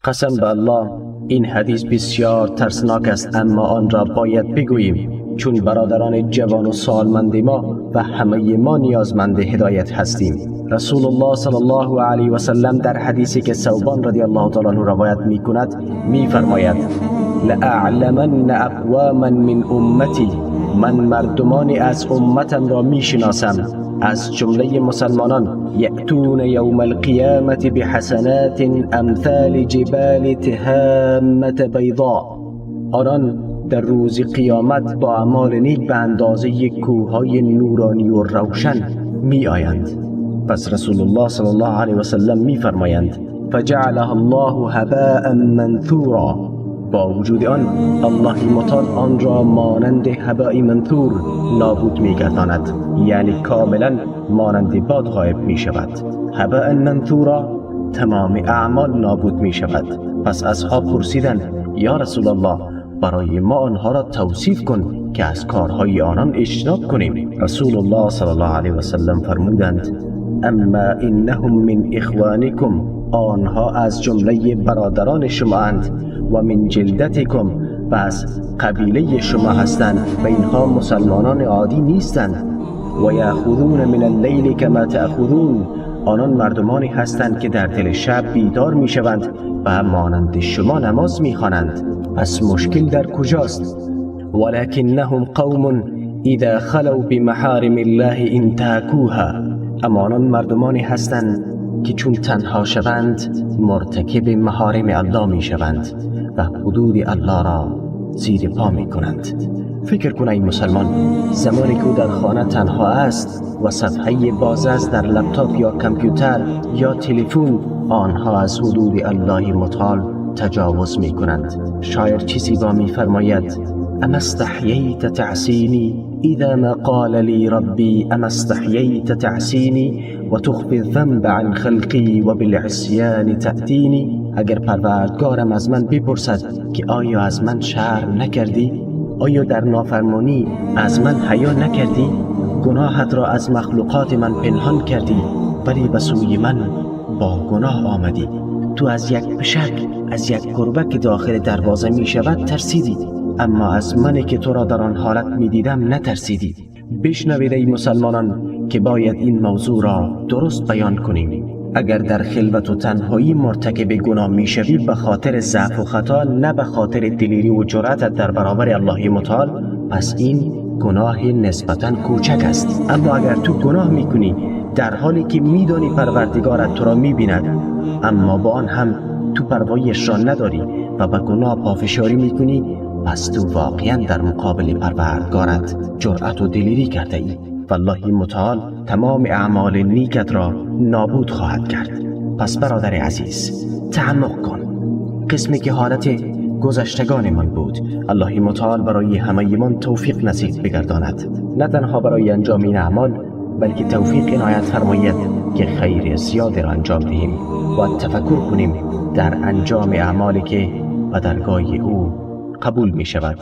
قسم به الله، این حدیث بسیار ترسناک است، اما آن را باید بگوییم، چون برادران جوان و سالمند ما و همه ما نیازمند هدایت هستیم. رسول الله صلی الله علیه و سلم در حدیثی که ثوبان رضی الله تعالی عنه روایت می کند می فرماید: لأعلمن اقواما من امتی، من مردمانی از امتم را می شناسم از جمله مسلمانان، یأتون یوم القیامة بحسنات امثال جبال تهامة بیضاء، آنان در روز قیامت با اعمال نیک به اندازه کوههای نورانی و روشن می آیند. پس رسول الله صلی الله علیه و سلم می فرمایند: فجعلها الله هباء منثورا، با وجود آن الله متعال آن را مانند هباء منثور نابود می گرداند، یعنی کاملا مانند باد غایب می شود. هباء منثورا، تمام اعمال نابود می شود. پس اصحاب پرسیدند: یا رسول الله، برای ما آنها را توصیف کن که از کارهای آنان اجتناب کنیم. رسول الله صلی الله علیه و سلم فرمودند: اما انهم من اخوانکم، آنها از جمله برادران شما اند، و من جلدتکم، و از قبیله شما هستند و اینها مسلمانان عادی نیستند، و یأخذون من اللیل کما تأخذون، آنان مردمانی هستند که در دل شب بیدار میشوند و مانند شما نماز میخوانند. پس مشکل در کجاست؟ ولکنهم قوم اذا خلوا بمحارم الله انتهکوها، اما آنان مردمانی هستند که چون تنها شوند مرتکب محارم الله می شوند و حدود الله را زیر پا می کنند. فکر کن ای مسلمان، زمانی که او در خانه تنها است و صفحه باز است در لپتاپ یا کامپیوتر یا تلفن، آنها از حدود الله متعال تجاوز می کنند. شاعر چی زیبا می فرماید: اما استحییت تعصینی اذا ما قال لی ربی اما استحییت تعصینی و تخفی الذنب عن خلقی و بالعصیان تأتینی. اگر پروردگارم از من بپرسد که آیا از من شرم نکردی؟ آیا در نافرمانی از من حیا نکردی؟ گناهت را از مخلوقات من پنهان کردی، ولی به سوی من با گناه آمدی. تو از یک پشک، از یک گربه که داخل دروازه می شود ترسیدی، اما از من که تو را در آن حالت می دیدم نترسیدی. بشنوید ای مسلمانان که باید این موضوع را درست بیان کنیم. اگر در خلوت و تنهایی مرتکب گناه میشوی به خاطر ضعف و خطا، نه به خاطر دلیری و جرأتت در برابر الله متعال، پس این گناه نسبتا کوچک است. اما اگر تو گناه میکنی در حالی که میدانی پروردگارت تو را میبیند، اما با آن هم تو پروایش را نداری و به گناه پافشاری میکنی، پس تو واقعا در مقابل پروردگارت جرأت و دلیری کرده ای و الله متعال تمام اعمال نیکت را نابود خواهد کرد. پس برادر عزیز، تعمق کن، قسمی که حالت گذشتگانمان بود. الله متعال برای همه من توفیق نصیب بگرداند، نه تنها برای انجام این اعمال، بلکه توفیق عنایت فرماید که خیر زیاد را انجام دهیم و تفکر کنیم در انجام اعمالی که به درگاه او قبول می شود.